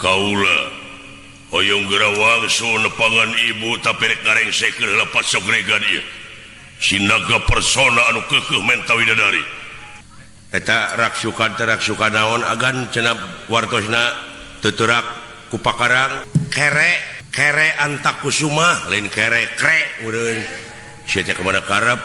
Kaula hoyong geura wangsul nepangan ibu tapi rek ngarengsekeun heula pasogregan ieu. Si naga persona anu keukeuh menta widadari. Eta raksukan teh raksukan naon agan cenah wartosna teuterak ku pakarang kere kere antakusuma lain kere kre meureun. Sia teh ka mana karep?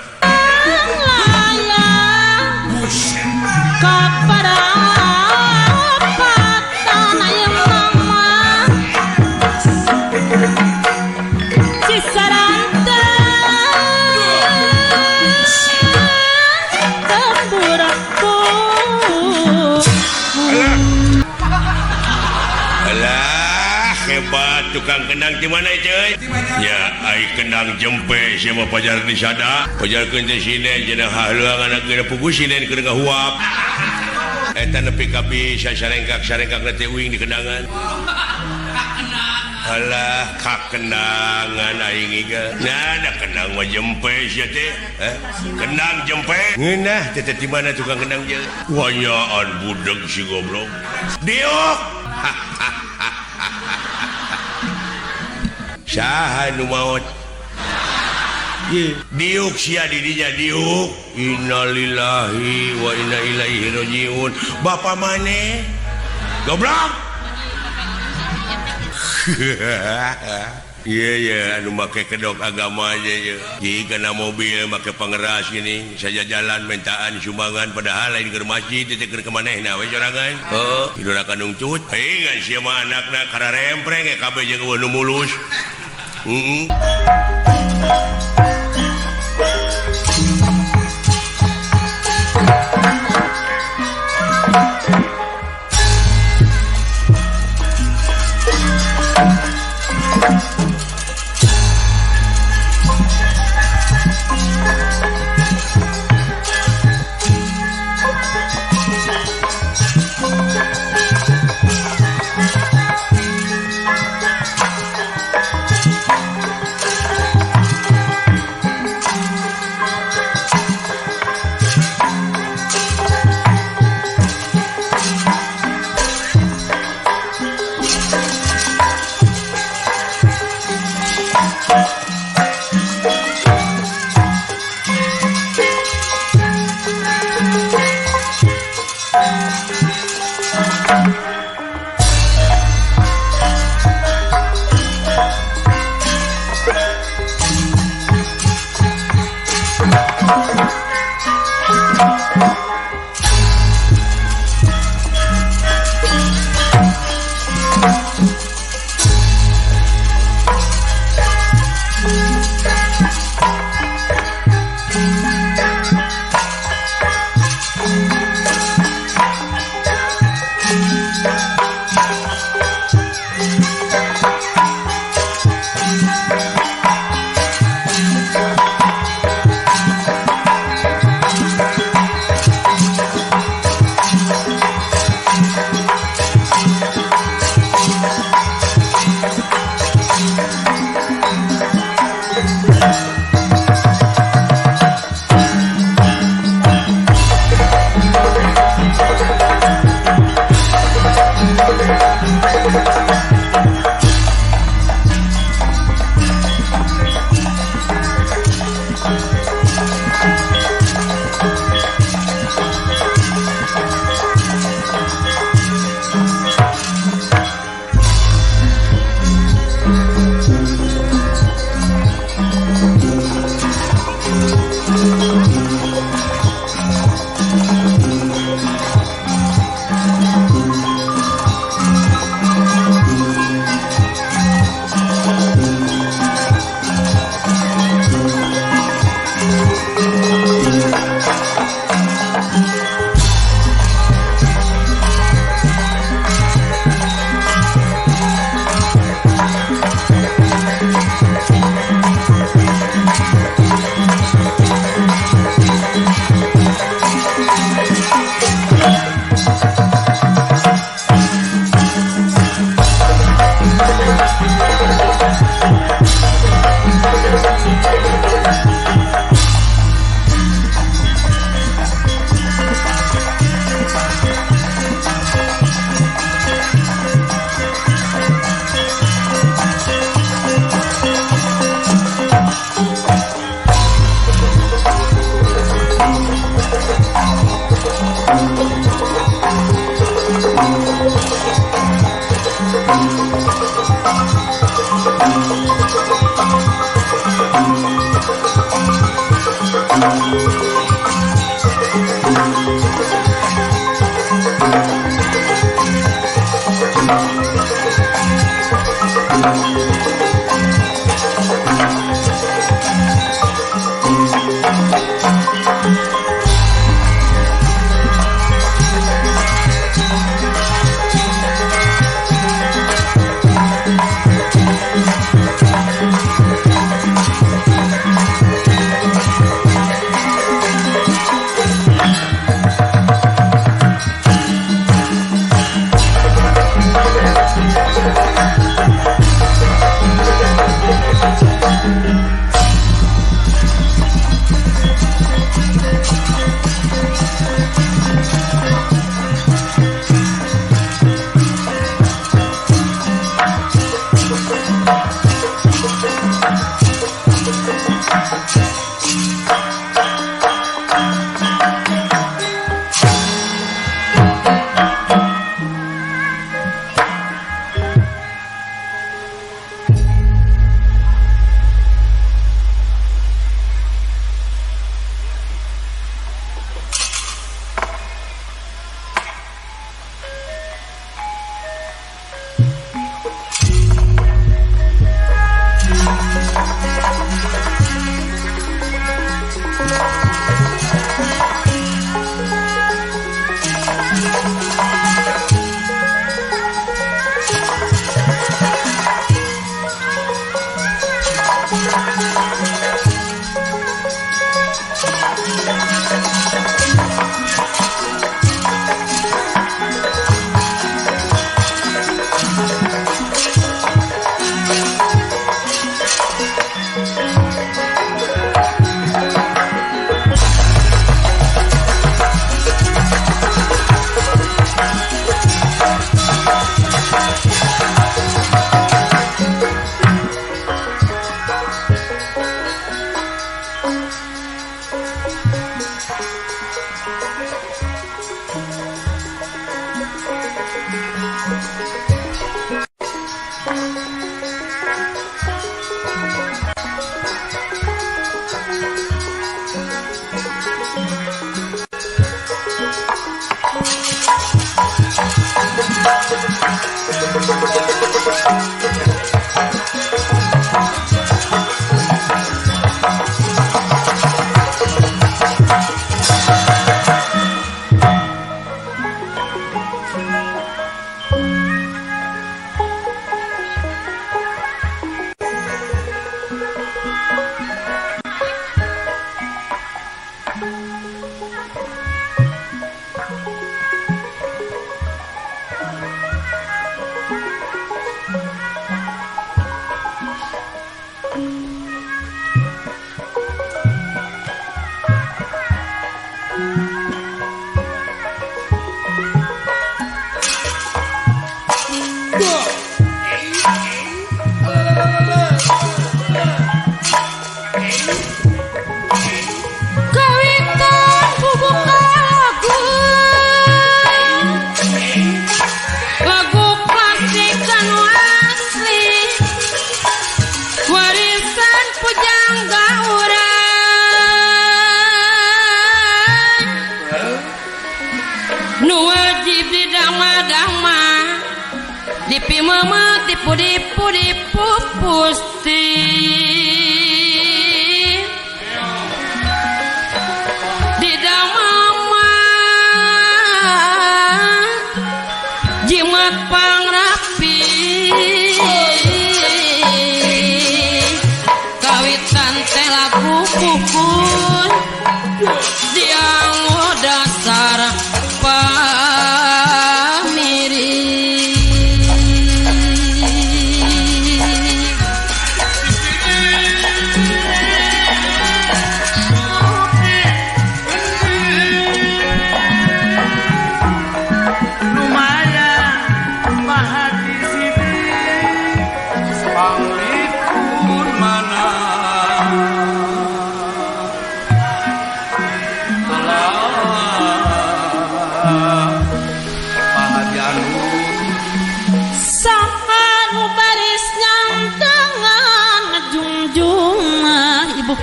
Hebat tukang kendang di mana cuy? Ya ai kendang jempe sia mah pajar di sada. Pajarkeun teh sinen cenah hahleuang anak geura pugu sinen keur ngahuap. Eta nepi ka bisa sarengkak-sarengkak teh uing di kendangan. Alah kakendangan aing iga. Nah da kendang mah jempe sia teh. Kendang jempe. Ngeunah teh di mana tukang kendang je? Wanyaan budeg si goblok. Diuk. Saha nu maot? Diuk sia di dinya diuk. Innalillahi wa inna ilaihi rajiun. Bapa maneh? Goblok. Iya ya anu make kedok agama aja ya. Jika kana mobil make pangeras gini, saja jalan mintaan sumbangan padahal lain keur masjid teh keur ka manehna we sorangan. Heuh, idora kandung cut. Hei sia mah anakna kararempreng ge kabeh jeung eueuh nu mulus. Heeh.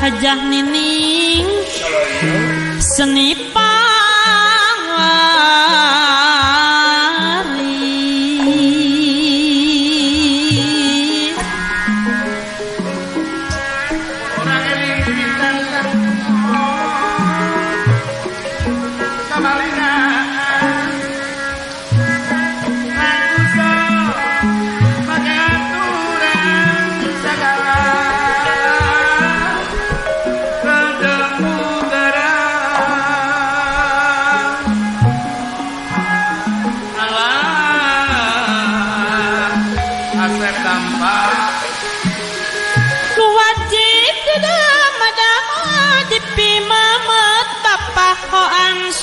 Hajah Nining. Seni pangwari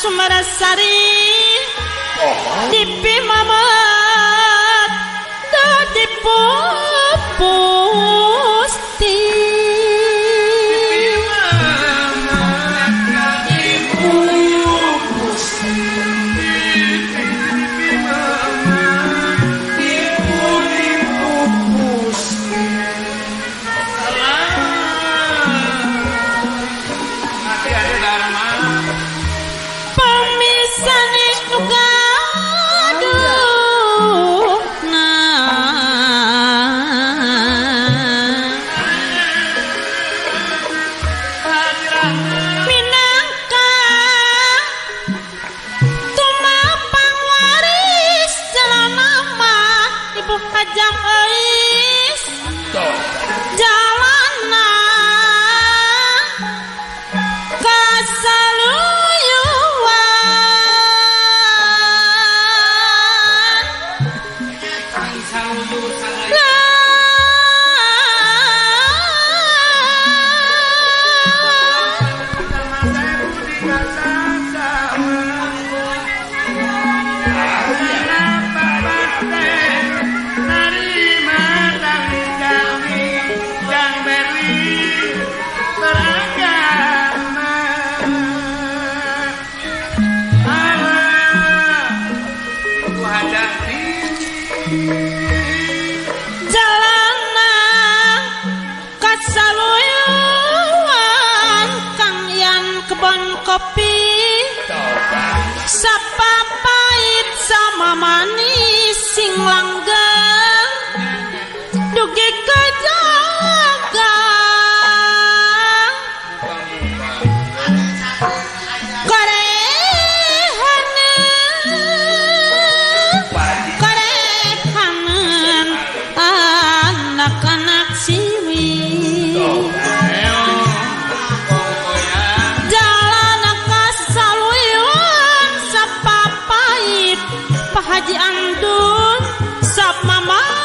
Sumarasari dipi mamat dadi pupusti kopi sapa pahit sama manis sing langgeng dugi kejaga korehanen anak-anak siwi Haji Andun sama manis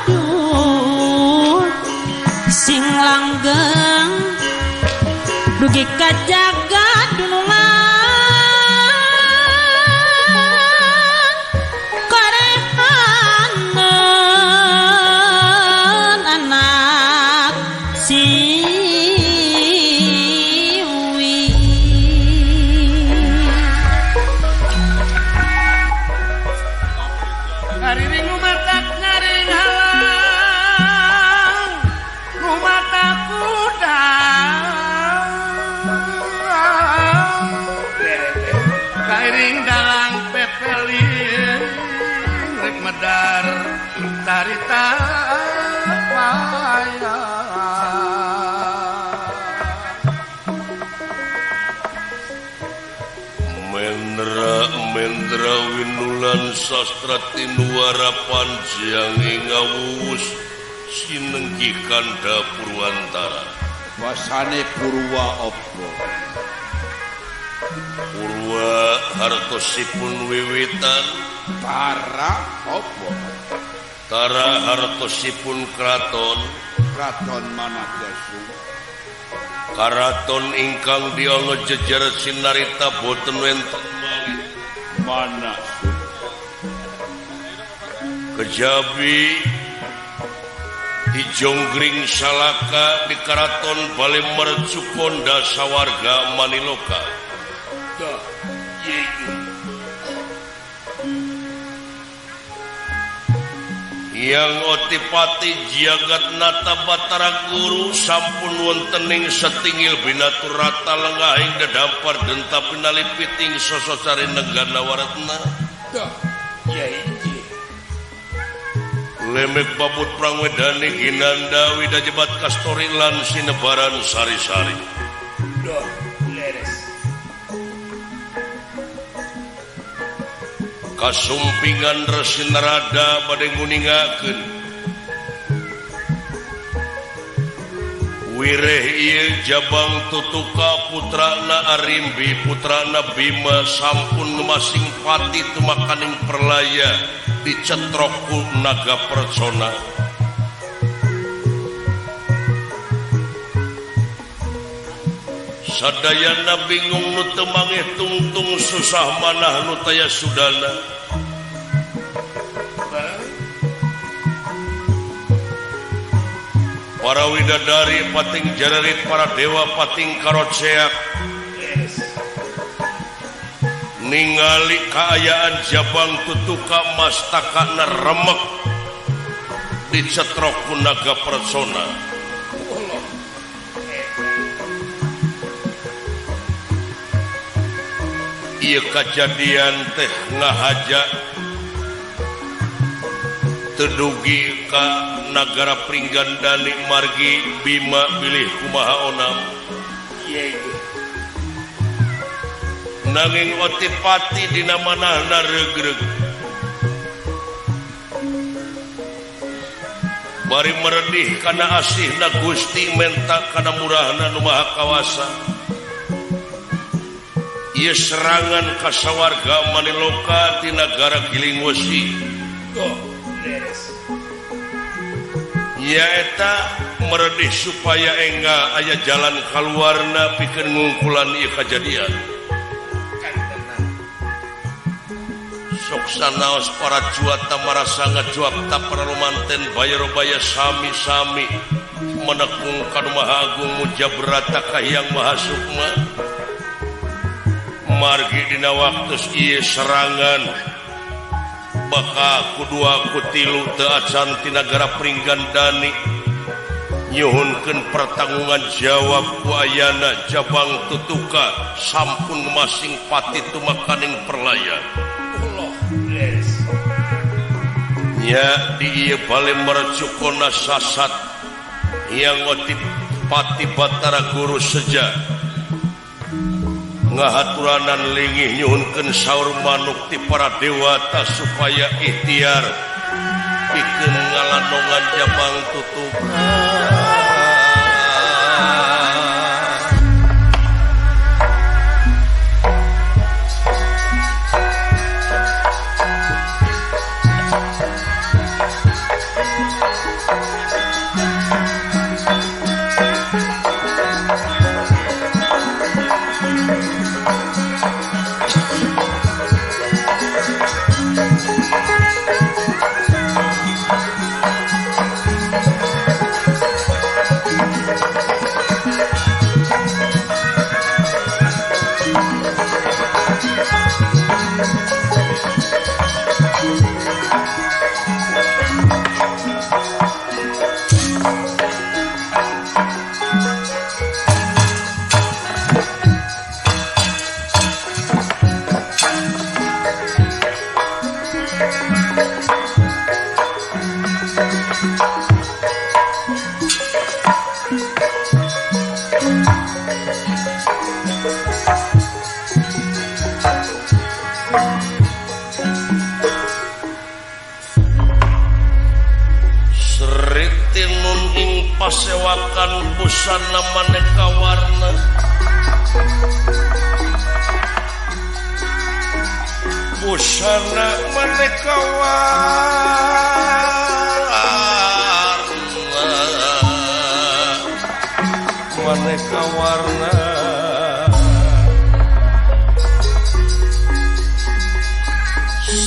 aduh sing langgeng dugi kajaga dunungan korehanen anak si tarita paya Mendra mendra winulan sastra tinuara panjang ing awus sinenggi kanda Purwantara. Wasane Purwa apa? Purwa hartosipun wiwitan tara apa? Tara hartosipun kraton. Kraton Managasu. Karaton ingkang diala jejer sinarita boten wonten malih. Mana? Kejabi di Jonggring Salaka di Karaton Bale Mercukonda sawarga Maniloka. Dah, Hyang Otipati Jagat Nata Batara Guru sampun wontening setingil binaturata lengahing dedampar denta pinalipiting sososari negana waratna. Lemek babut prangwedani ginanda widajebat kastori lan sinebaran sari-sari. Kasumpingan Resi Narada bade nguningakeun wireh ieu Jabang Tutuka putrana Arimbi putrana Bima sampun masing pati tumakaning perlaya dicetrok ku naga persona. Sadayana bingung nu teu mangeh tungtung susah manah nu taya sudana. Para widadari pating jararit, para dewa pating karoceak ningali kaayaan Jabang Tutuka mastakana remek dicetrok ku naga persona. Ieu kajadian teh ngahaja tedugi ka nagara Pringgandani margi Bima bilih kumaha onam. Nanging Otipati dina manahna regreg bari meredih kana asihna Gusti menta kana murahna nu Maha Kawasa. Ieu serangan kasawarga maniloka ti nagara Gilingwesi. Nyaeta meredih supaya enggal aya jalan kaluarna pikeun ngungkulan ieu kajadian. Sok sanaos para juata marasa ngajuapta para romanten bayarobaya sami-sami menekung ka nu Maha Agung mujabrata ka Hyang Maha Sukma. Margi dina waktu ieu serangan baka kudua kutilu teu acan ti nagara Pringgandani nyuhunkeun pertanggungan jawab ku ayana Jabang Tutuka sampun masing pati tumakaning perlaya. Nya di ieu bale mercukona sasat Hyang Otipati Batara Guru seja ngahaturanan lingih nyuhunkeun saur manuk ti para dewata supaya ikhtiar pikeun ngalandongan Jabang Tutuka. Pasewakan busana maneka warna busana maneka warna maneka warna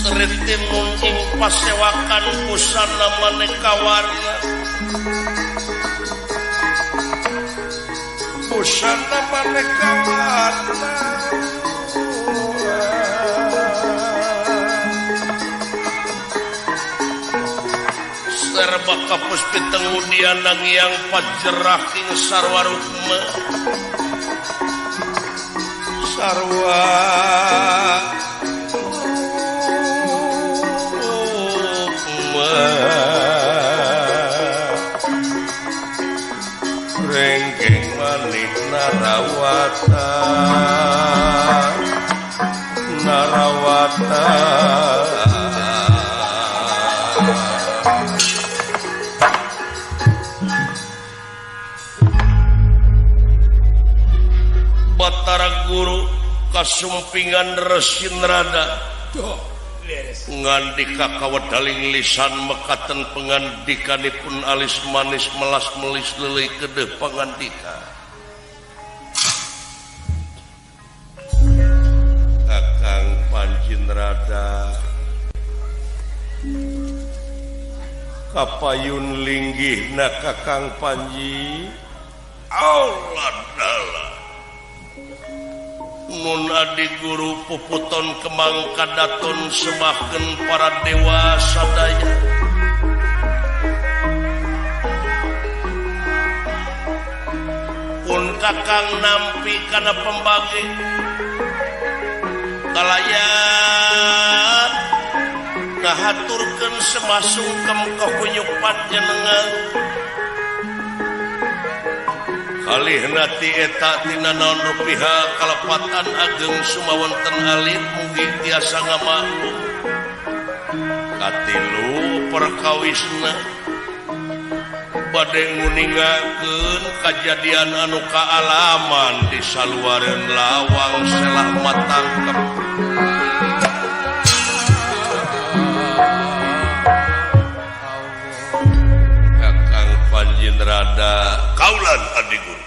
Sriti mungkin pasewakan busana maneka warna busana maneka warna Kapuspiteng Udiana Ngiang Pajerah ing Sarwa Rukma Sarwa Rukma Rengkeng manik narawata Narawata Batara Guru kasumpingan Resi Narada ngandika kawedaling lisan mekaten pengandikanipun alis manis melas melis leuleui kedeh pangandika. Kakang Panji Narada kapayun linggihna Kakang Panji Allah dalah Nun adi guru puputon kemang kadaton semahkeun para dewa sadaya pun kakang nampi kana pembagi kalayan ngahaturkeun semasungkem ka kunyuk panjenengan kalihna ti eta tina naon rupiha kalepatan ageng sumawonten alit mugi tiasa ngamaklum katilu perkawisna bade nguningakeun kajadian anu kaalaman di saluareun lawang selah matangkep Kakang Panji Narada kaulan adi guru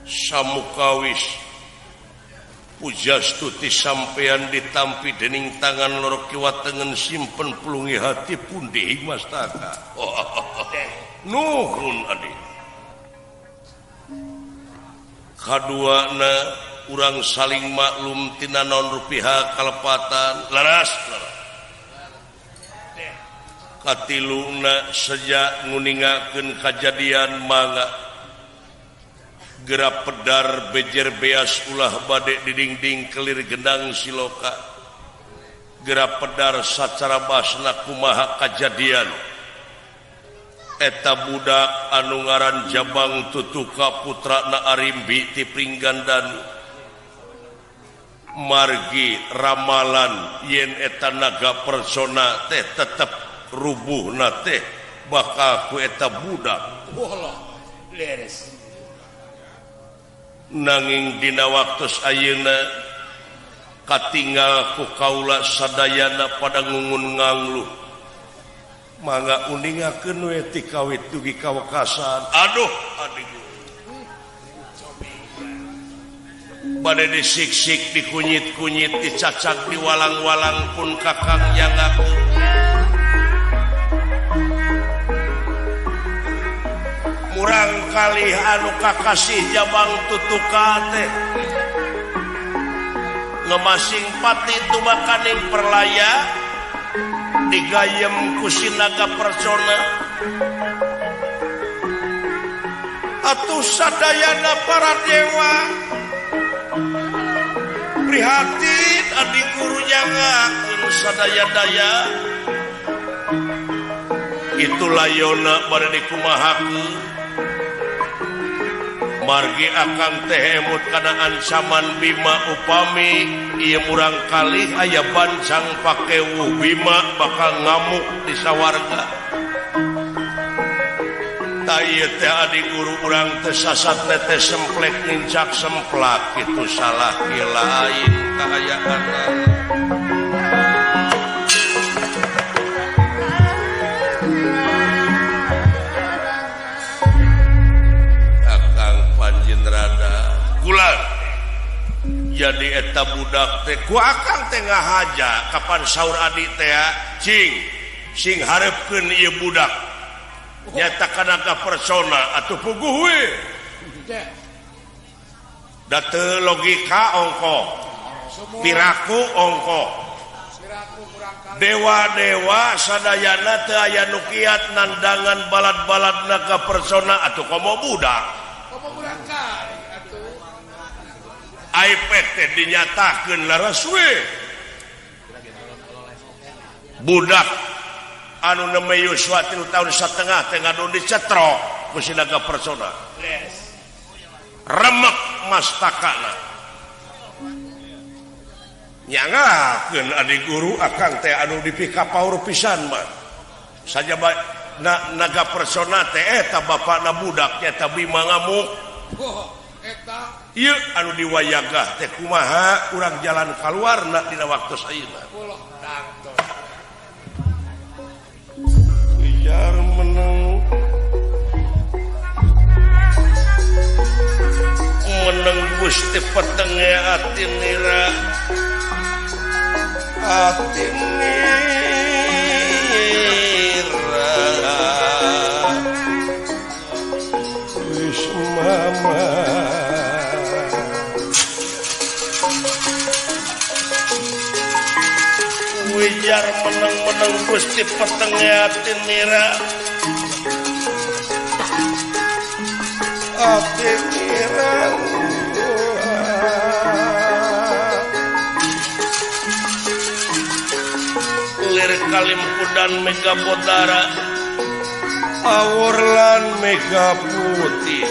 samukawis pujastuti sampeyan ditampi dening tangan loro kiwa tengen simpen pulungi hati pundi ing mastaka. Nuhun adi. Kaduana urang saling maklum tina naon rupiha kalepatan laras laras. Katiluna sejak nguningakeun kajadian mangga gerak pedar bejer beas ulah badek didingding kelir gendang siloka gerak pedar sacara basna kumaha kajadian eta budak anu ngaran Jabang Tutuka putrana Arimbi ti Pringgandani margi ramalan yen eta naga persona teh tetep rubuhna teh bakal ku eta budak. Nanging dina waktos ayeuna katinggal ku kaula sadayana pada ngungun ngangluh mangga uningakeun we ti kawit dugi ka wekasan. Aduh adik bade disiksik dikunyit-kunyit dicacak diwalang-walang pun kakang nyangakeun murang kali anu kakasih Jabang Tutuka teh ngemasing pati tumakaning perlaya digayem ku sinaga persona atuh sadayana para dewa prihatin adi guru nyangakeun sadaya-daya itulah yona bade dikumahakeun margi akang teh emut kana ancaman Bima upami ieu murang kalih aya bancang pakewuh Bima bakal ngamuk di sawarga. Ta ieu teh adi guru urang teh sasat teh semplek nincak semplak kitu salah kieu lain kaayaan. Jadi eta budak teh ku akang teh ngahaja kapan saur adi teh cing sing hareupeun ieu budak nyata kana ka persona atuh puguh we da teu logika ongko piraku ongko Dewa-dewa sadayana teu aya nu kiat nandangan balad-balad naga persona atuh komo budak. Komo murangkalih atuh. Aipet teh dinyatakeun leres we. Budak anu nembe yuswa 3 tahun setengah teh ngadon dicetrok ku si naga persona. Remek mastakana. Nyangakeun adik guru akang teh anu dipikapaur pisan mah. Saja naga persona teh eta bapakna budak eta Bima ngamuk. Oh, eta ieu anu diwayagah teh kumaha urang jalan kaluarna dina waktu ayeuna. Ulah tangtos. Biar meneng meneng Gusti petenge ati nira ati nira wis mama wijar meneng-meneng Gusti petenge ati nira ati nira lir kalimpudan mega bodara awur lan mega putih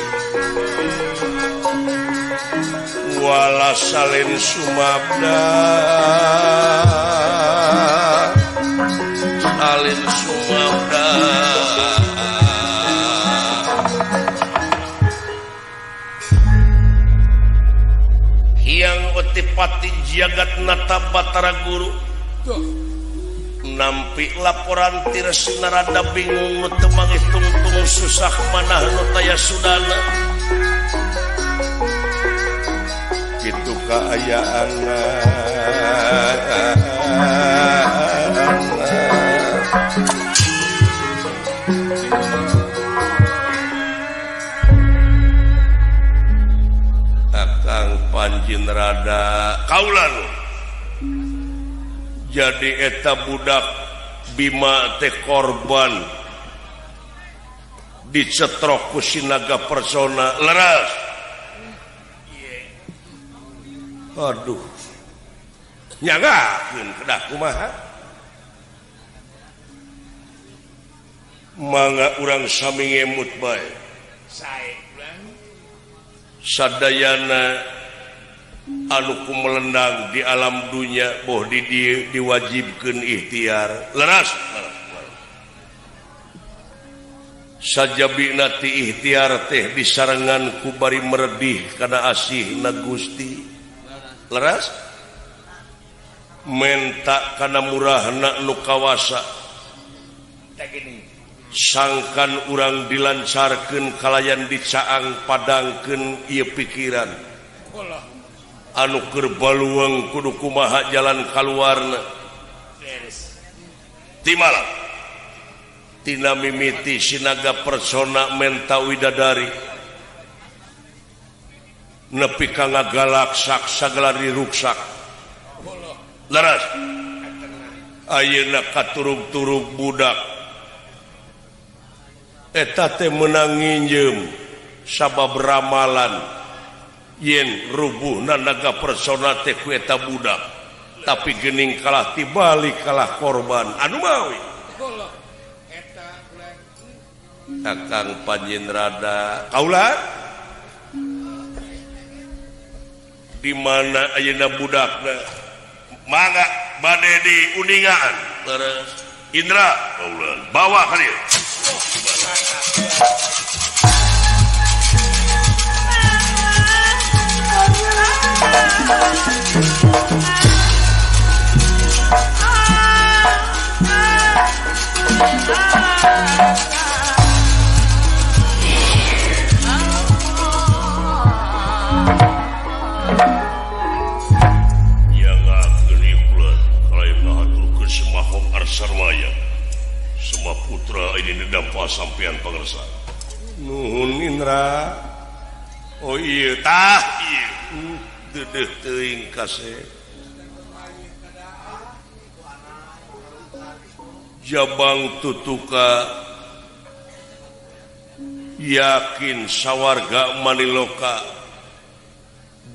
wala salin sumabda salin sumabda Hyang Otipati jagat nata Batara Guru nampi laporan tires narada bingung nu teu mangitungtung susah manah nu taya sudana kitu kaayaanna Akang Panjin rada kaulan jadi eta budak Bima teh korban dicetrok ku si naga persona leres. Aduh nyagakeun kedah kumaha mangga urang sami ngemut bae sae urang sadayana anu kumelendang di alam dunya boh di dieu diwajibkeun ikhtiar leres sajabina ti ikhtiar teh disarengan ku bari meredih kana asihna Gusti leres menta kana murahna nu kawasa sangkan urang dilancarkeun kalayan dicaang padangkeun ieu pikiran anu keur baluang kudu kumaha jalan kaluarna timalah tina mimiti sinaga persona menta widadari nepi ka ngagalaksak sagala diruksak leres ayeuna katurug-turug budak eta teh meunang nginjeum sabab ramalan yen rubuhna naga persona teh ku eta budak tapi geuning kalah tibalik kalah korban anu mawi Kakang Panjin rada kaula di mana ayeuna budakna mangga bade diuningaan leres Indra kaula bawa ka dieu. Sarwaya semua putra ini dampa sampean pangersa nuhun Indra oh iya tah ieu deudeuh teuing kasih Jabang Tutuka yakin sawarga Maniloka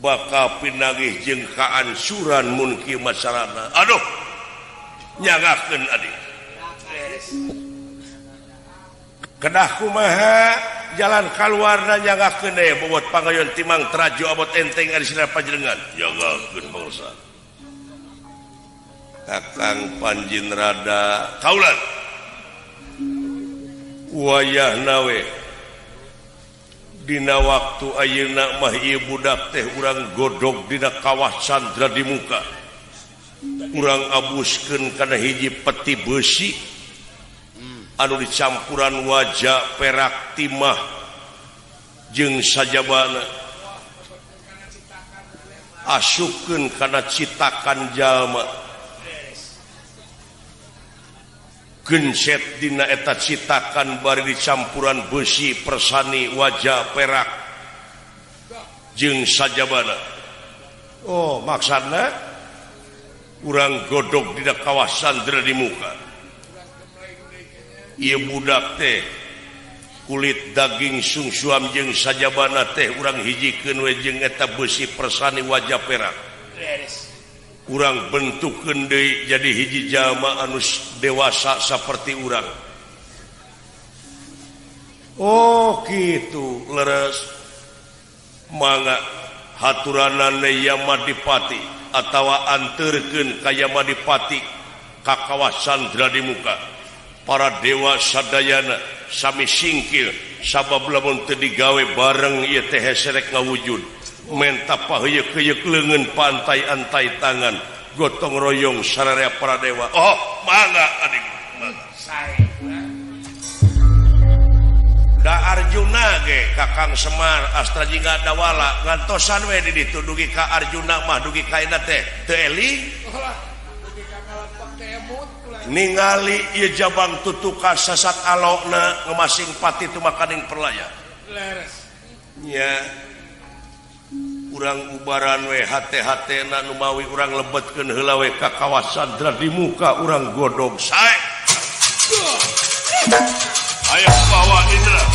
bakal pinanggih jeung kaansuran mun kieu masalahna. Aduh, nyangakeun adik. Kedah kumaha jalan kaluarna nyangakeun deui bobot pangayon timang teraju abot enteng ari sina panjenengan. Nyangakeun bangsa. Kakang Panjin Rada kaulan wayahna we dina waktu ayeuna mah ieu budak teh urang godog dina kawah Sandra di muka, urang abuskeun kana hiji peti besi anu dicampuran wajah perak timah jeung sajabana, asupkeun kana citakan jalma, genset dina eta citakan bari dicampuran besi persani wajah perak jeung sajabana. Oh, maksudna urang godog dina kawah Sandra di muka. Ieu budak teh kulit daging sungsuam jeung sajabana teh urang hijikeun we jeung eta besi persani wajah perak. Urang bentukkeun deui jadi hiji jalma anu dewasa saperti urang. Oh kitu leres. Mangga haturanana Yamadipati atawa anterkeun ka Yamadipati ka kawah Sandra di muka. Para dewa sadayana sami singkir sabab lamun teu digawe bareng ieu teh heserek ngawujud. Menta paheuyeuk-heuyeuk leungeun pantai antai tangan gotong royong sararea para dewa. Oh mangga adik, mangga. Da Arjuna ge Kakang Semar Astra Jingga Dawala ngantosan we di ditu dugi ka Arjuna mah dugi ka ayeuna teh teu eling. Ningali ieu Jabang Tutuka sasat alokna ngemasing pati tumakaning perlaya. Nya urang ubaran we hate-hatena nu mawi urang lebetkeun heula we ka kawah Sandra di muka urang godog sae. Ayo bawa Indra.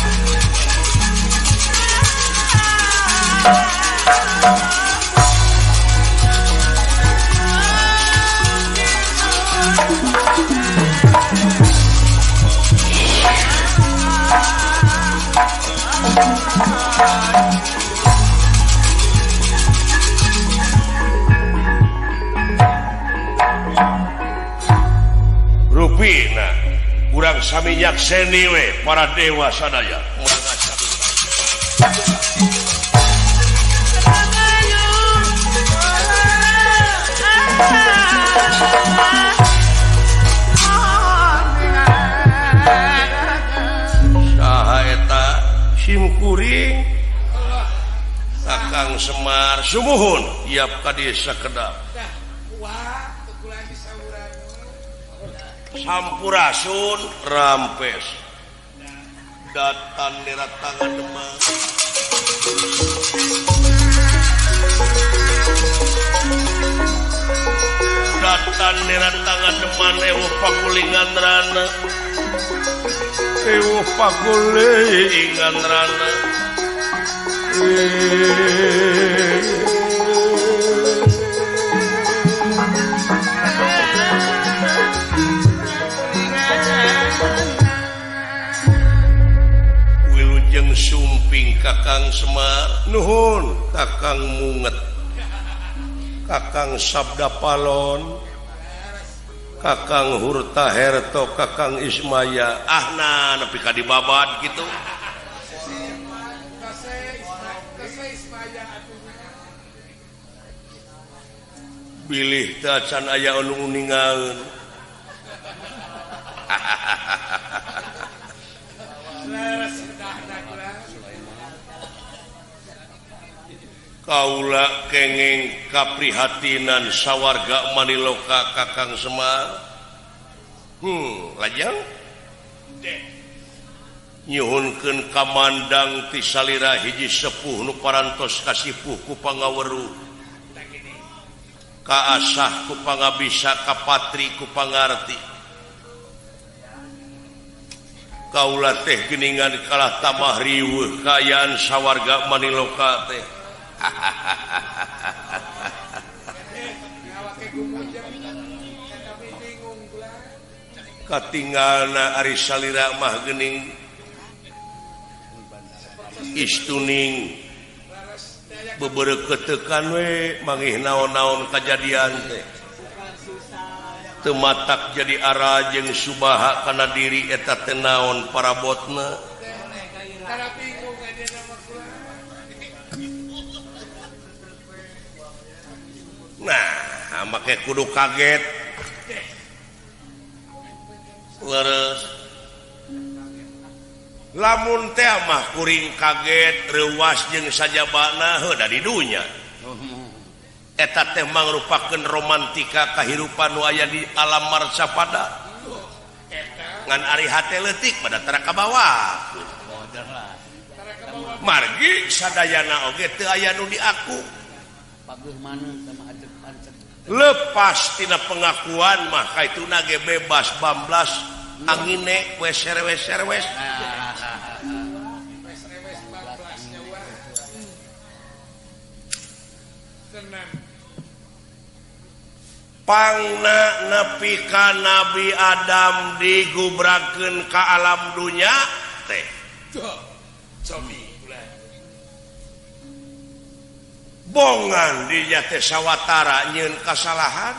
Rupina urang sami nyakseni we para dewa sadaya. Saha eta simkuring Kakang Semar sumuhun iap ka dieu sakedap. Sampurasun rampes datan niratangan Demang. Datan niratangan Demang ewuh pagulingan rana, ewuh pagulingan rana. Wilujeng sumping Kakang Semar nuhun Kakang Munget Kakang Sabda Palon Kakang Hurta Herto Kakang Ismaya ahna nepi ka dibabad kitu. Bilih teu acan aya anu uningaeun. Kaula kenging kaprihatinan sawarga Maniloka Kakang Semar. Lajang nyuhunkeun kamandang ti salira hiji sepuh nu parantos kasipuh ku pangaweruh, kaasah ku pangabisa, kapatri ku pangarti. Kaula teh geuningan kalah tambah riweuh kaayaan sawarga maniloka teh. Katinggalna ari salira mah geuning istuning bebereukeuteukan we mangih naon-naon kajadian teh. Teu matak jadi ara jeung subaha kana diri eta teh naon parabotna. Nah, make kudu kaget. Leres. Lamun teh mah kuring kaget reuwas jeung sajabana heuh da di dunya. Eta teh mangrupakeun romantika kahirupan nu aya di alam marcapada. Ngan ari hate leutik pada tara kabawa. Margi sadayana oge teu aya nu diaku. Lepas tina pengakuan mah kaituna ge bebas bamblas angine wes serewes serewes. Pangna nepi ka Nabi Adam digubrakeun ka alam dunya teh. Bongan dinya teh sawatara nyieun kasalahan.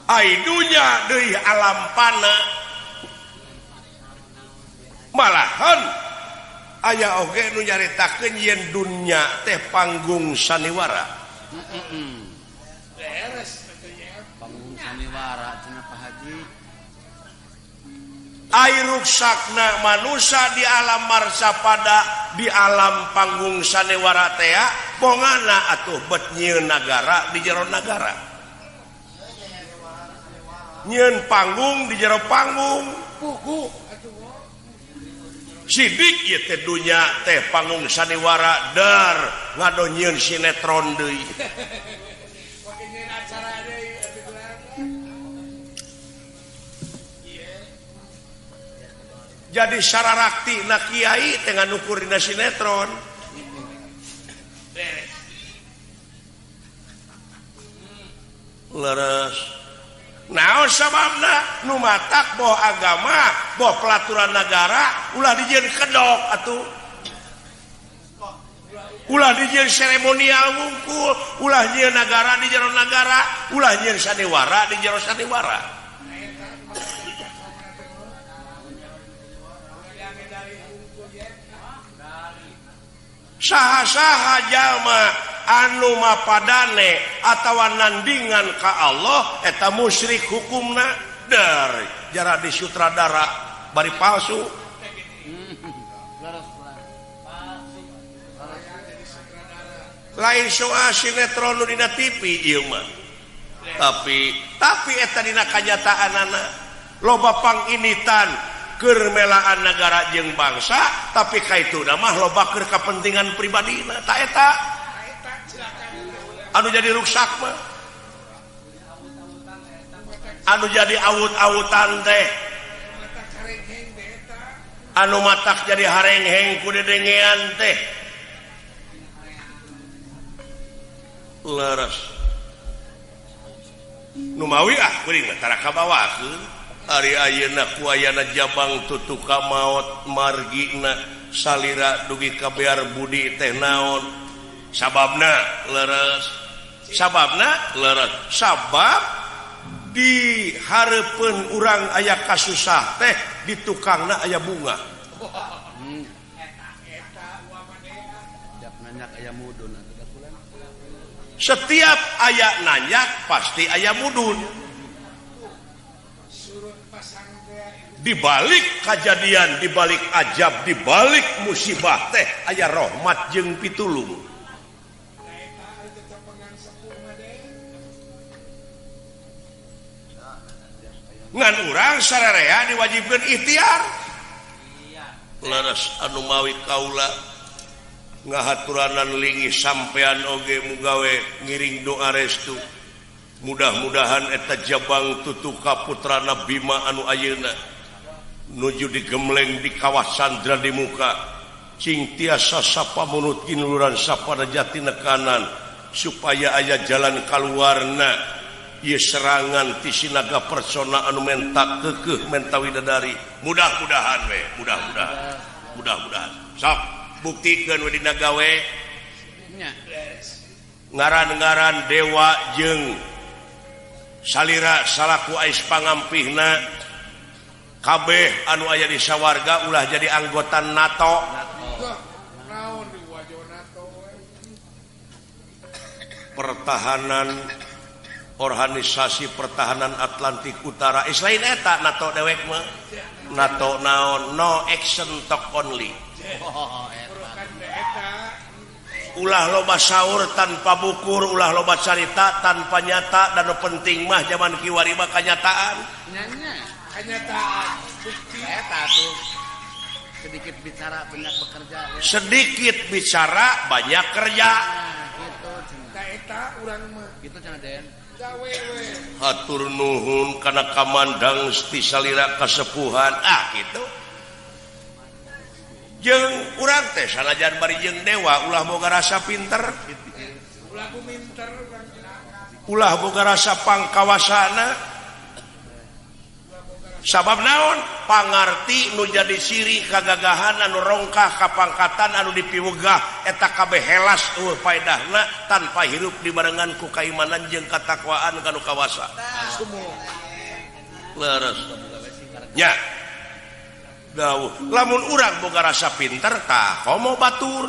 Ai dunya deui alam pana. Malahan aya oge nu nyaritakeun yen dunya teh panggung saniwara. Panggung saniwara cenah Pak Haji. Ai ruksakna manusia di alam marsapada di alam panggung saniwara tea bongana atuh bet nyieun nagara di jero nagara. Nyieun panggung di jero panggung. Sidik ieu teh dunya teh panggung saniwara dar ngado nyieun sinetron deui. Jadi sararakti na kiai teh nganukur dina sinetron. Leres. Naon sababna nu matak boh agama, boh pelaturan negara ulah dijieun kedok atuh. Ulah dijieun seremonial wungkul, ulah nyieun nagara di jero nagara, ulah nyieun saniwara di jero saniwara. Saha-saha jalma anu mapadane atawa nandingan ka Allah eta musyrik hukumna der jara di sutradara bari palsu. Lain soal sinetron nu dina TV ieu mah. Tapi eta dina kanyataanana loba panginitan keur melaan nagara jeung bangsa tapi kaituna mah loba keur kapentingan pribadina ta eta anu jadi ruksak mah anu jadi awut-awutan teh anu matak jadi harengheng ku dedengean teh leres nu mawi ah kuring mah tara kabawakeun. Ari ayeuna ku ayana jabang tutuka maot margina salira dugi ka bear budi teh naon sababna leres sababna leres sabab di hareupeun urang aya kasusah teh di tukangna aya bunga. Setiap aya nanyak pasti aya mudun. Dibalik kejadian, dibalik ajab, dibalik musibah teh aya rahmat jeung pitulung. Ngan urang sararea diwajibkeun ikhtiar. Leres anu mawi kaula ngahaturanan linggih sampean oge mugawe ngiring doa restu. Mudah-mudahan eta Jabang Tutuka putrana Bima anu ayeuna nuju digemleng di kawasan Dradimuka cing tiasa sapa munut kinuluran sapada jati nekanan supaya aya jalan kaluarna ieu serangan ti sinaga persona anu menta keukeuh menta widadari. Mudah-mudahan we, mudah-mudahan. Mudah-mudahan. Sok buktikeun we dina gawe. Ngaran-ngaran dewa jeung salira salaku ais pangampihna kabeh anu aya di sawarga ulah jadi anggota NATO. Pertahanan organisasi pertahanan Atlantik Utara is lain eta NATO dewek mah. NATO naon, no action talk only. Ulah loba sahur tanpa bukur, ulah loba carita tanpa nyata, dan penting mah zaman kiwari mah kanyataan. Kenyataan bukti eta tuh. Sedikit bicara banyak bekerja. Ya. Sedikit bicara banyak kerja. Nah, gitu cenah. Eta urang mah. Gitu cenah Den. Gawe we. Hatur nuhun kana kamandang ti salira kasepuhan. Ah gitu. Jeung urang teh sanajan bari jeung dewa ulah boga rasa pinter, ulah kuminter, ulah boga rasa pangkawasana. Sabab naon? Pangarti nu jadi siri kagagahan anu rongkah kapangkatan anu dipiwegah eta kabeh helas eueuh paedahna tanpa hirup dibarengan ku kaimanan jeung katakwaan kanu kawasa. Leres. Nya. Dawuh, lamun urang boga rasa pinter tah komo batur.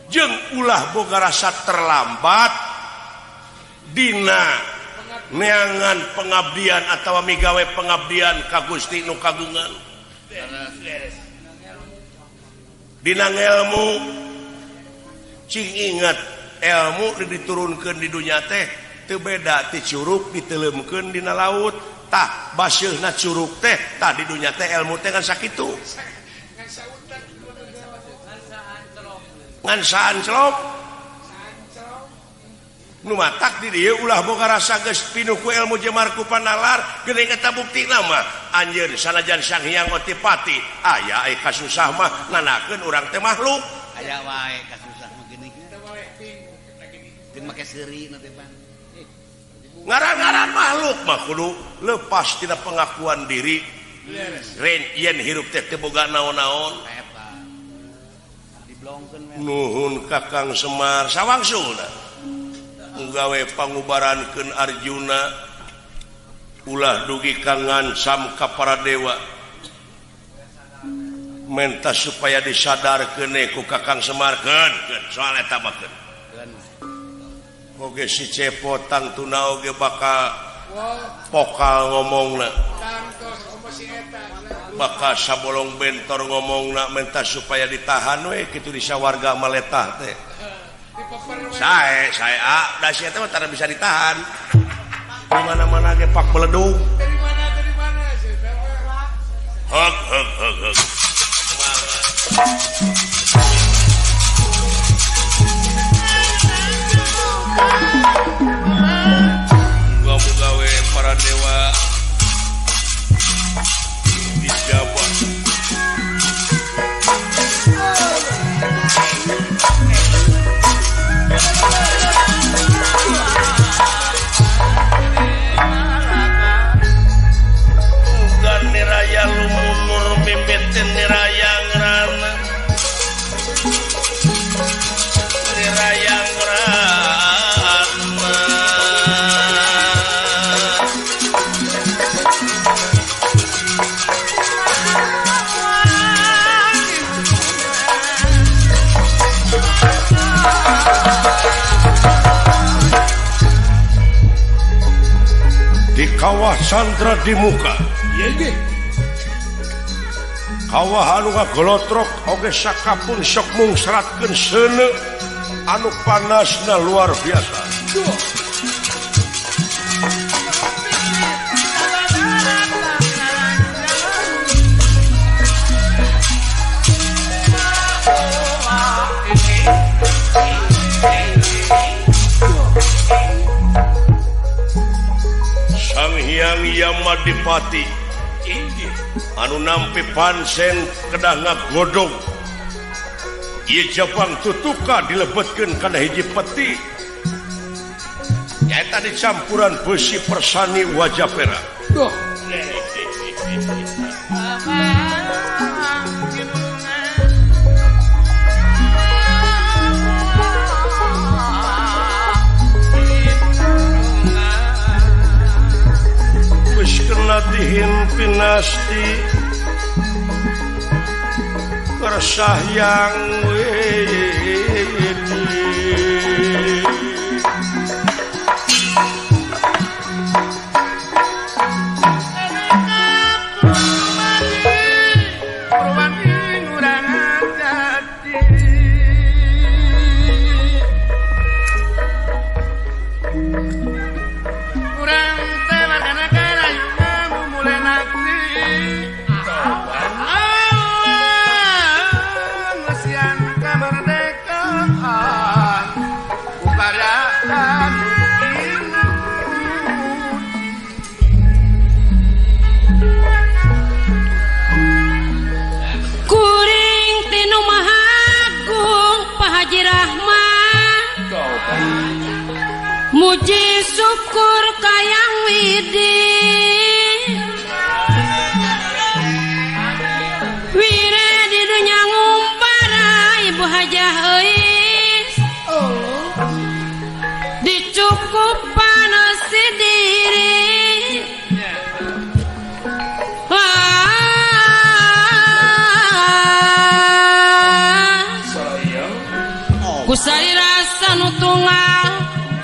Jeung ulah boga rasa terlambat dina neangan pengabdian atawa migawe pengabdian ka Gusti nu kagungan. Dina ngelmu cing inget ilmu diturunkeun di dunya teh teu beda ti curug diteuleumkeun dina laut. Tah baseuhna curug teh tah di dunya teh ilmu teh ngan sakitu ngan saanclop nu matak di dieu ulah boga rasa geus pinuh ku ilmu jemar ku panalar geuning eta buktina mah anjeun sanajan Sang Hyang Otipati aya ai kasusah mah nanakeun urang teh makhluk aya wae kasusah mah geuning jeung make seuri na teh pan. Ngaran-ngaran makhluk mah kudu lepas tina pengakuan diri. Ren yen hirup teh teu boga naon-naon. Nuhun Kakang Semar sawangsulna gawe pangubarankeun Arjuna ulah dugi ka ngancam ka para dewa. Menta supaya disadarkeun ku Kakang Semar keun soal eta mah keun. Oge si Cepo tangtuna oge bakal pokal ngomongna, bakal sabolong bentor ngomongna menta supaya ditahan we kitu di sawarga maletah teh. Sae sae ah da sia teh mah tara bisa ditahan. Di mana-mana ge pak beledug. Dari mana sih? Hok hok hok hok. Muga-muga para dewa dijabah. Muga niraya lumunur mimiti niraya ngrana. Niraya ngrana. Di kawah Sandra di muka kawah anu ngagolotrok oge sakapun sok mungsratkeun seuneu anu panasna luar biasa. Yamadipati anu nampi pansen kedah ngagodog ieu Jabang tutuka dilebetkeun kana hiji peti nyaeta dicampuran besi persani wajah perak. Duh. Geus kena dihimpinasti kersah yang wedi. Muji syukur kayang widi wire di dunya ngumpara ibu hajah euis dicukupan si diri kusari rasa nu tunggal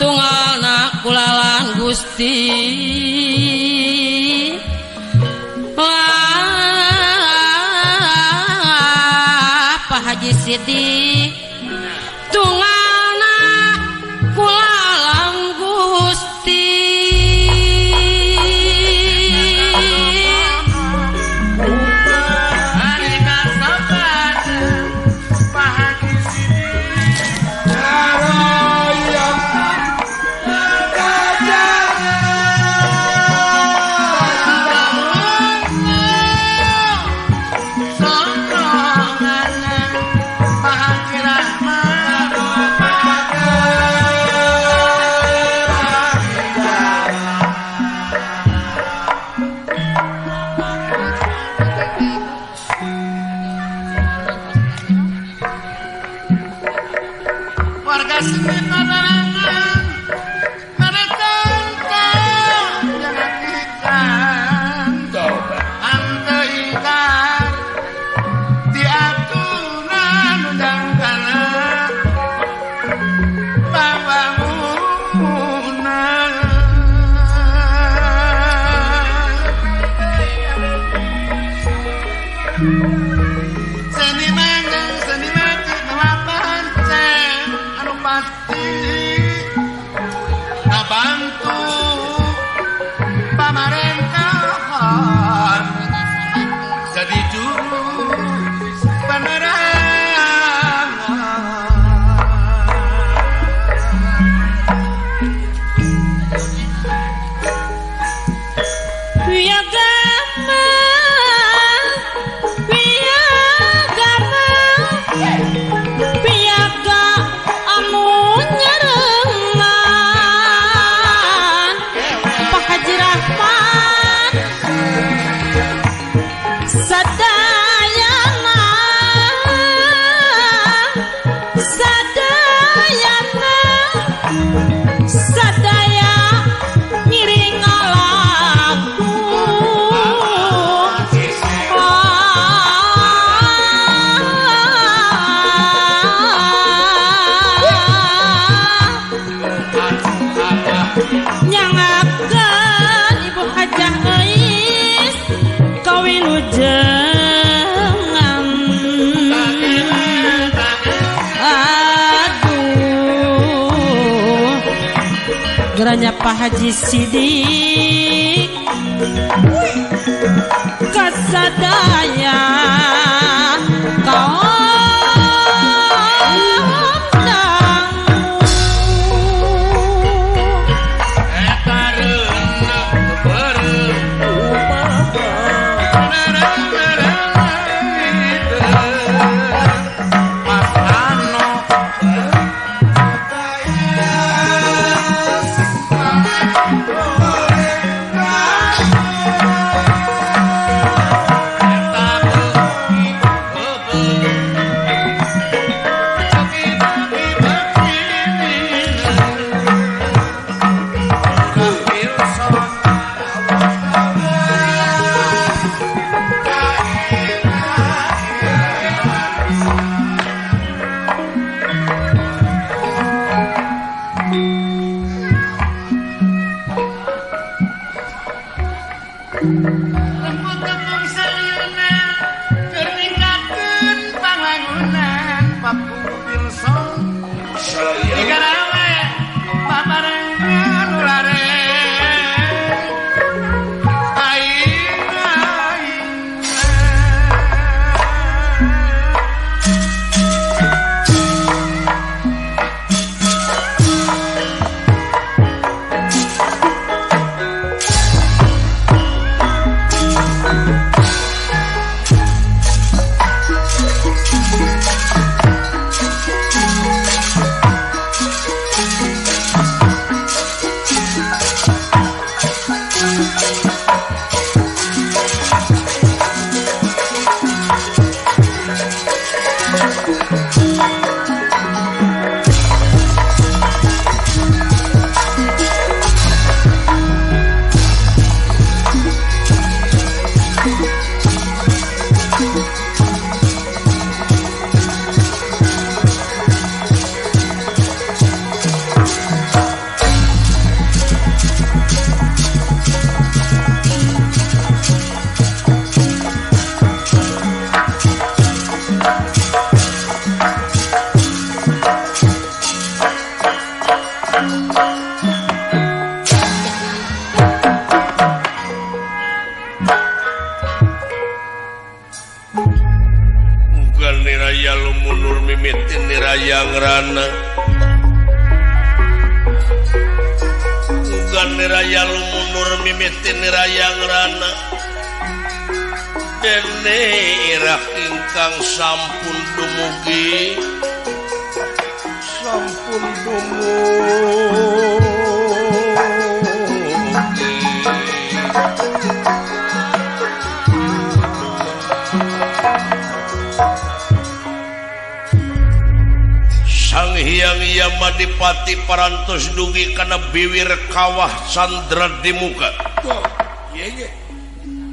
tunggalna kulalan Gusti Pak Haji Sidik tunggalna kulalan Gusti. Geranya Pak Haji Sidik kasadaya kaum dangu eta reuneuh beureum. Ugan niraya lumunur mimitin nirayang rana. Ugan niraya lumunur mimitin nirayang rana. Dene irah ingkang sampun dumugi, sampun dumugi. Sang Hyang Yamadipati parantos dugi kana biwir kawah Candra di muka.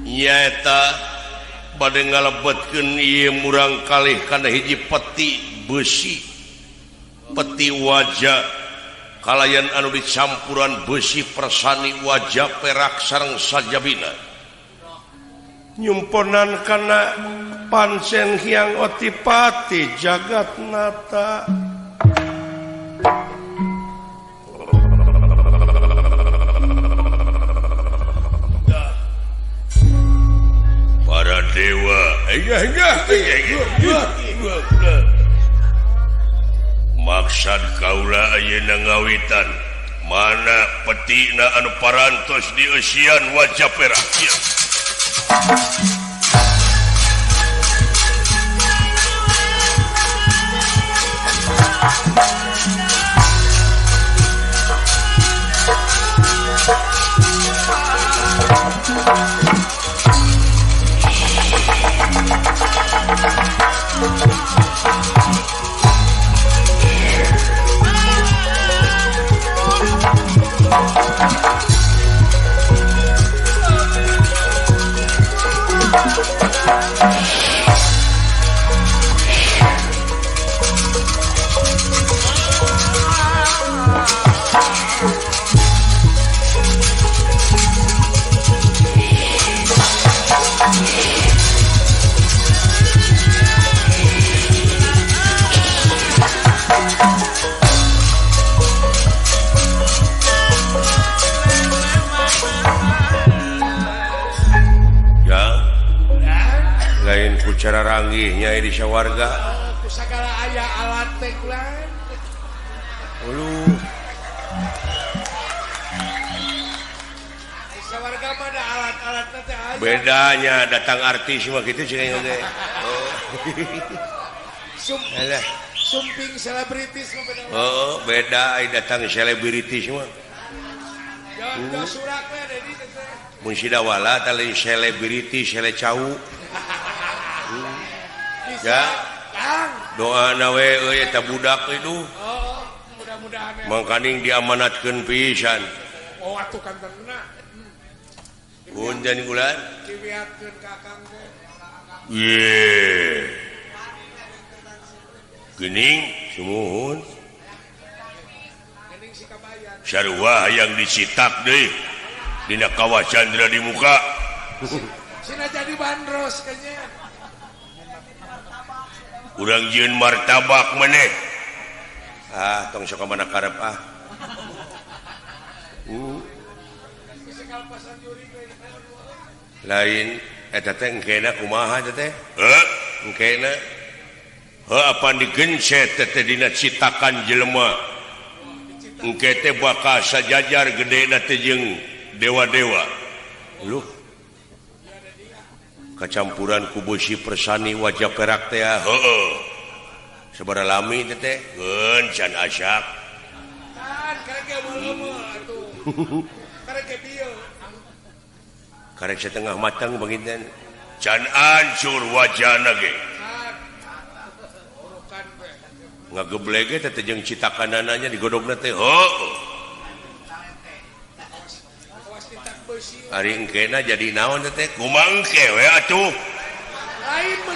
Nyaeta bade ngalebetkeun ieu murang kalih kana hiji peti besi, peti waja kalayan anu dicampuran besi persani waja perak sareng sajabina. Nyumponan kana pancen Hyang Otipati Jagatnata. Para dewa, maksad kaula ayeuna ngawitan mana petina anu parantos dieusian wajah perak. Cara ranggihnya di sawarga segala aya alat teh kulan. Ulu. Sawarga mah ada alat-alat teh aya. Bedanya datang artis mah kitu cenah teh. Oh. Sumping selebritis mah beda. Oh, beda ai datang selebritis mah. Jauh surak we deui teh. Mun sidawala teh lain selebritis, sele cau. Ya, doa nawe euy eta budak itu. Oh, mudah-mudahan mangkaning diamanatkeun pisan. Oh, atuh kantena. Punten bulan. Diwiatkeun ka Akang teh. Ye. Geuning sumuhun. Geuning si kabayan. Sarua hayang dicitak deui dina kawah Candra di muka. Sina jadi bandros kayaknya. Urang jieun martabak maneh. Ah, tong sok mana karep ah. Lain eta teh engkena kumaha eta teh? Heuh, engkena. Heuh, apan digencet teh dina citakan jelema. Engke teh bakal sajajar gedena teh jeung dewa-dewa. Luh. Kacampuran ku besi persani wajah perak teh heueuh sabaraha lami teh teh geun can asak kan karek ge eumeul atuh karek ge bieu karek setengah matang baginten can ancur wajahna ge ngageblege teh teh jeung citakanana digodogna teh heueuh. Ari engkena jadi naon teh kumaha engke we atuh. Lain mah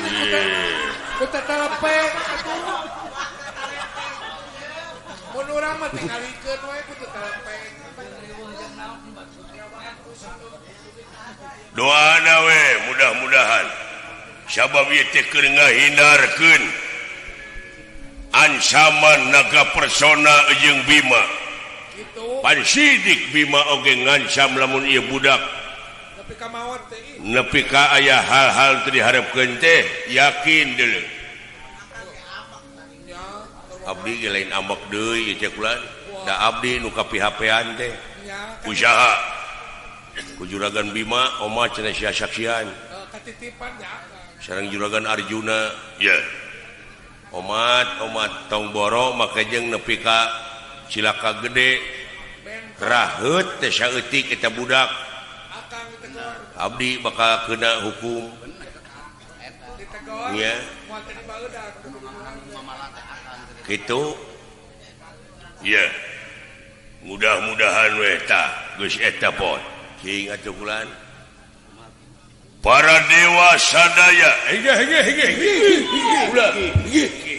ku tetelepe atuh. Mun urang mah tingalikeun we ku tetelepe. Doana we mudah-mudahan sabab ieu teh keur ngahindarkeun ancaman naga persona jeung Bima. Pan sidik Bima oge ngancam lamun ieu budak nepi ka aya hal-hal teu diharepkeun teh yakin deuleu. Abdi ge lain ambek deui ieu cek ulan. Da abdi nu kapihapean teh. Ku saha? Ku Juragan Bima oma cenah sia saksian. Katitipan nya. Sareng Juragan Arjuna. Ya. Omat omat tong boro make jeung nepi ka cilaka gede. Raheut teh saeutik eta budak. Abdi bakal kena hukum. Ya. Gitu. Ya. Mudah-mudahan we tah geus eta pot. Cing atuh kulan. Para dewa sadaya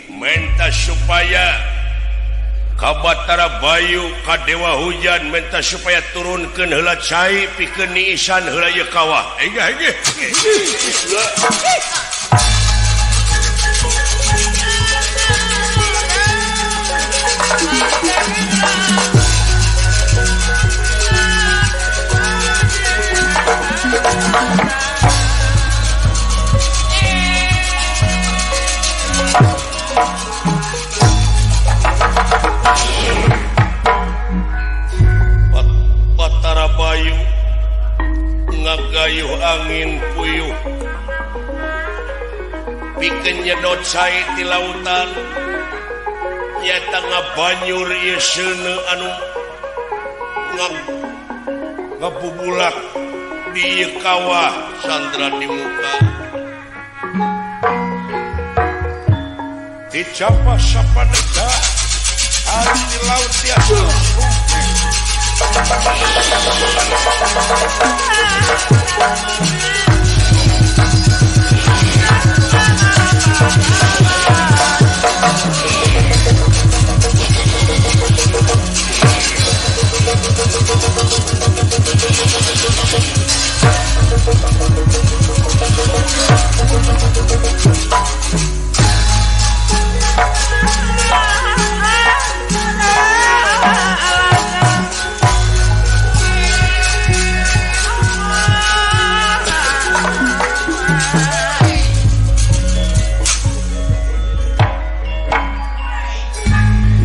menta supaya ka Batara Bayu ka Dewa Hujan menta supaya turunkeun heula cai pikeun niisan heula ieu kawah. Batara Bayu ngagayuh angin puyuh pikeun nyedot cai ti lautan nyata ngabanyur ieu seuneu anu ngabubulak di ieu kawah sandra di muka dicapa sapanega ari di laut tiasa.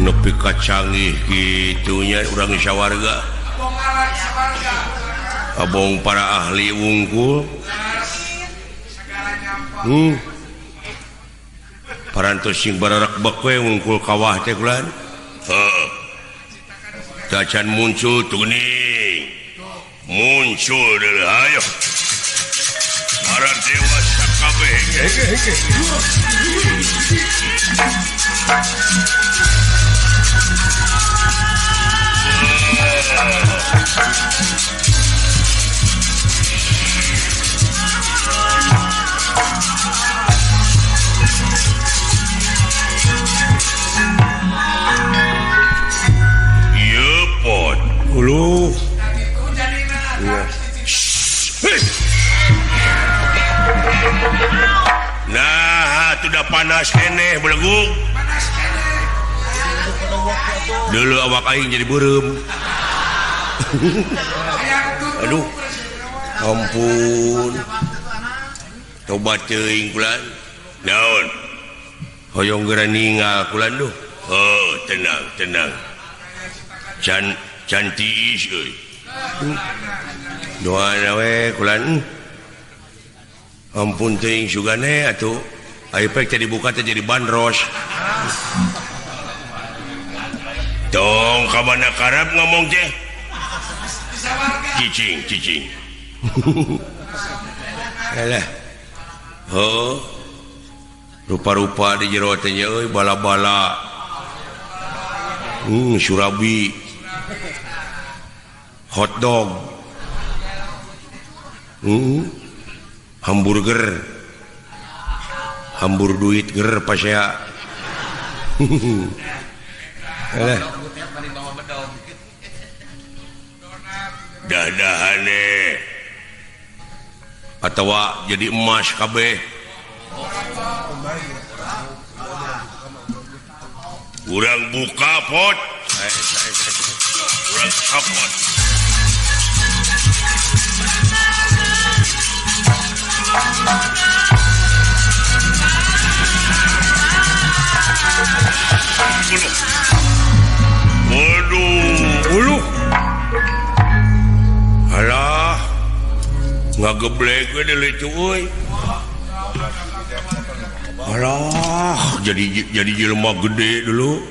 Nepi ka canggih gitunya urang sawarga. Abong para ahli wungkul. Parantos sing bararak we wungkul kawah teh kulan. Heeh. Tacan muncul tuning. Muncul deui hayo. Para dewa sakabeh. Pot. Uluh. Nah, sudah panas keneh belegug. Dulu awak aing jadi beureum. Aduh. Ampun. Tobat teuing kulan. Naon? Hoyong geura ningal kulan duh. Oh, tenang, tenang. Can tiis euy. Doana we kulan. Ampun teuing sugane atuh. Aya pek teh dibuka teh jadi bandros. Tong ka mana karep ngomong teh? Cicing, cicing. Alah. Oh. Rupa-rupa di jero teh nya euy bala-bala. Surabi. Hotdog. Hamburger. Hambur duit ger pasea. Alah. Dah-dahane. Atawa jadi emas kabeh. Urang buka pot. Urang kapot. Ngageblek we deui itu euy. Alah, jadi jelema gede dulu.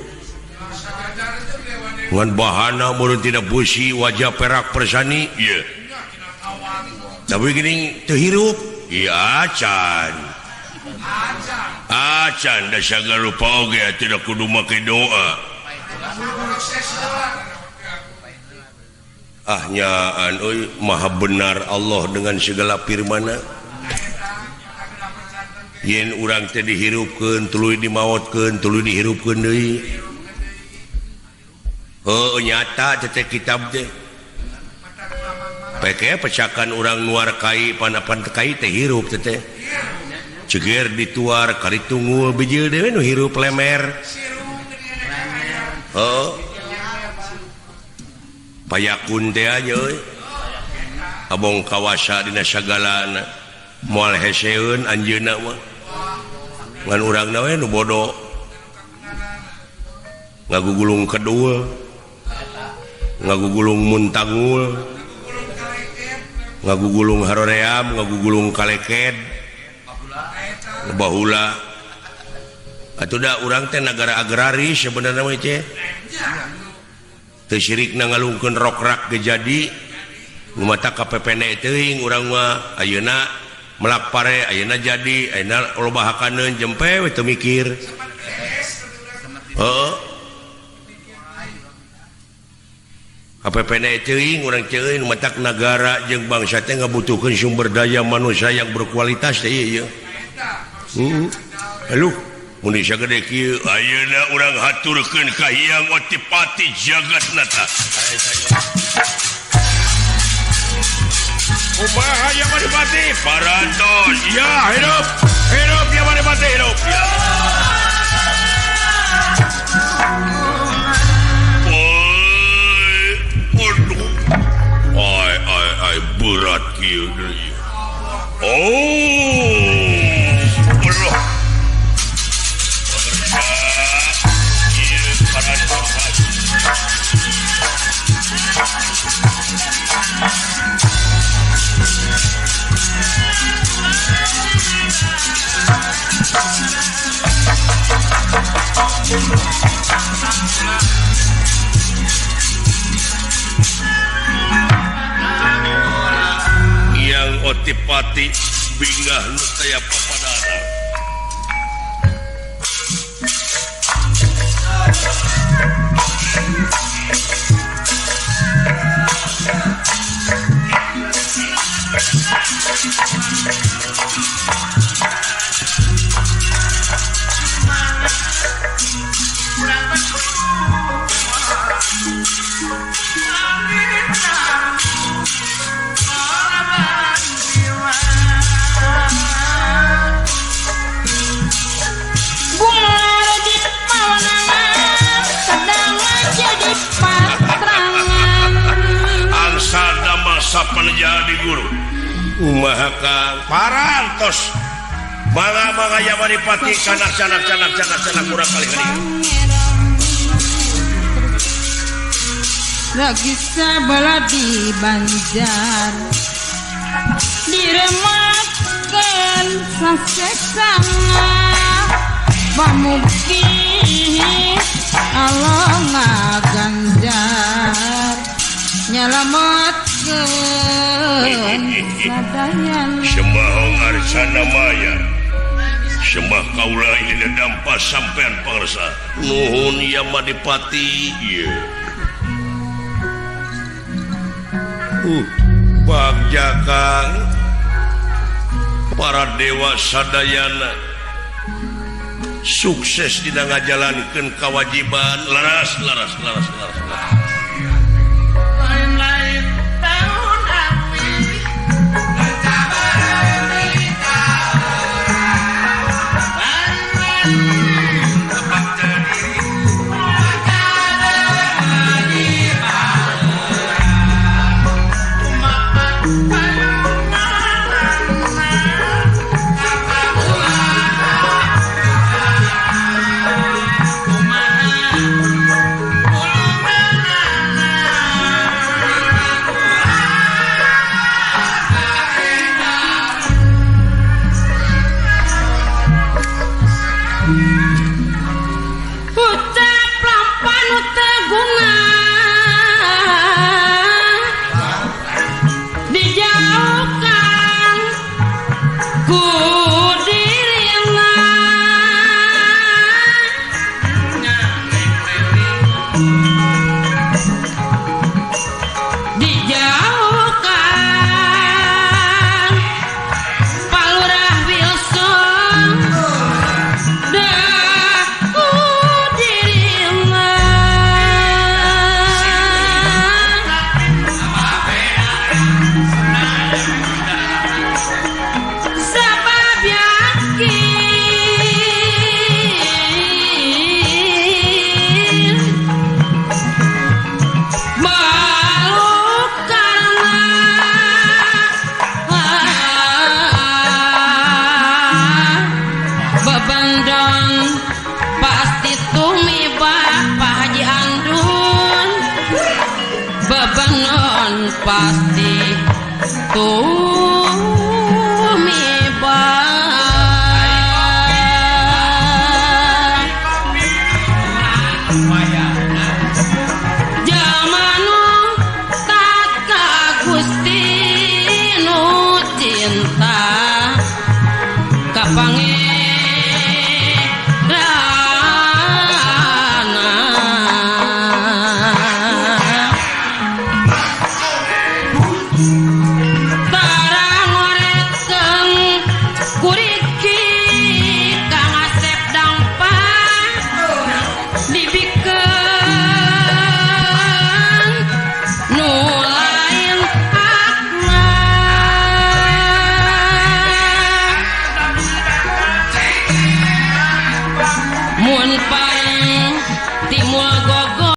Ngan bahana meureun tina beusi wajah perak persani. Ieu. Tapi geuning teu hirup. Ieu acan. Acan da sagala rupa oge atuh kudu make doa. Ah nyaan euy, maha benar Allah dengan segala firman-Na. Yen urang teh dihirupkeun tuluy dimaotkeun tuluy dihirupkeun deui. Heuh nyata teh kitab teh. Peke pecakan urang nuar kai panapan kai teh hirup teh. Ceger dituar kari tunggul bijil deui nu hirup lemer. Heuh. Payakun teh aja euy. Abong kawasa dina sagalana. Moal heseun anjeunna mah. Ngan urangna we nu bodo. Ngagugulung kedul. Ngagugulung muntangul. Ngagugulung haroream, ngagugulung kaleked. Bahula. Atuh da urang teh nagara agraris sebenarnya mah teh. Teu sirikna ngalungkeun rokrak ge jadi nu mata ka PPN teuing urang mah ayeuna melak pare ayeuna jadi ayeuna loba hakaneun jempe we teu mikir. Heeh. Ka PPN teuing urang teuing nu matak nagara jeung bangsa teh ngabutuhkeun sumber daya manusia yang berkualitas teh ieu. Heeh. Aduh, mun sagede kieu ayeuna urang haturkeun ka Hyang Otipati Jagatnata. Kumaha Hyang Otipati? Parantos. Ya, hidup. Hidup Hyang Otipati, hidup. Ya. Oi, aduh. Ai ai ai berat kieu deui. Oh. Allah. Yang Otipati bingah nu taya papadana. Jadi guru kumaha Kang parantos mangga-mangga Yamadipati canak canak canak canak canak kurang kali kali lagi sabelah di Banjar dirematkeun saseksana pamugi Allah ngaganjar nyalametkeun sadayana. Sembah Arsana Maya, sembah kaula ini dampa sampean pangersa. Nuhun Yamadipati. Ieu. Bagja Kang, para dewa sadayana sukses dina ngajalankeun kawajiban. Laras laras laras laras laras. Andon pasti tumiba Pak Haji Andun bebenon pasti tumiba jamanu tak ka Gusti nu cinta ka Pangeran. Tarangoretkeun kuriki Kang Asep Dangpang dibikeun nu lain hakna. Mun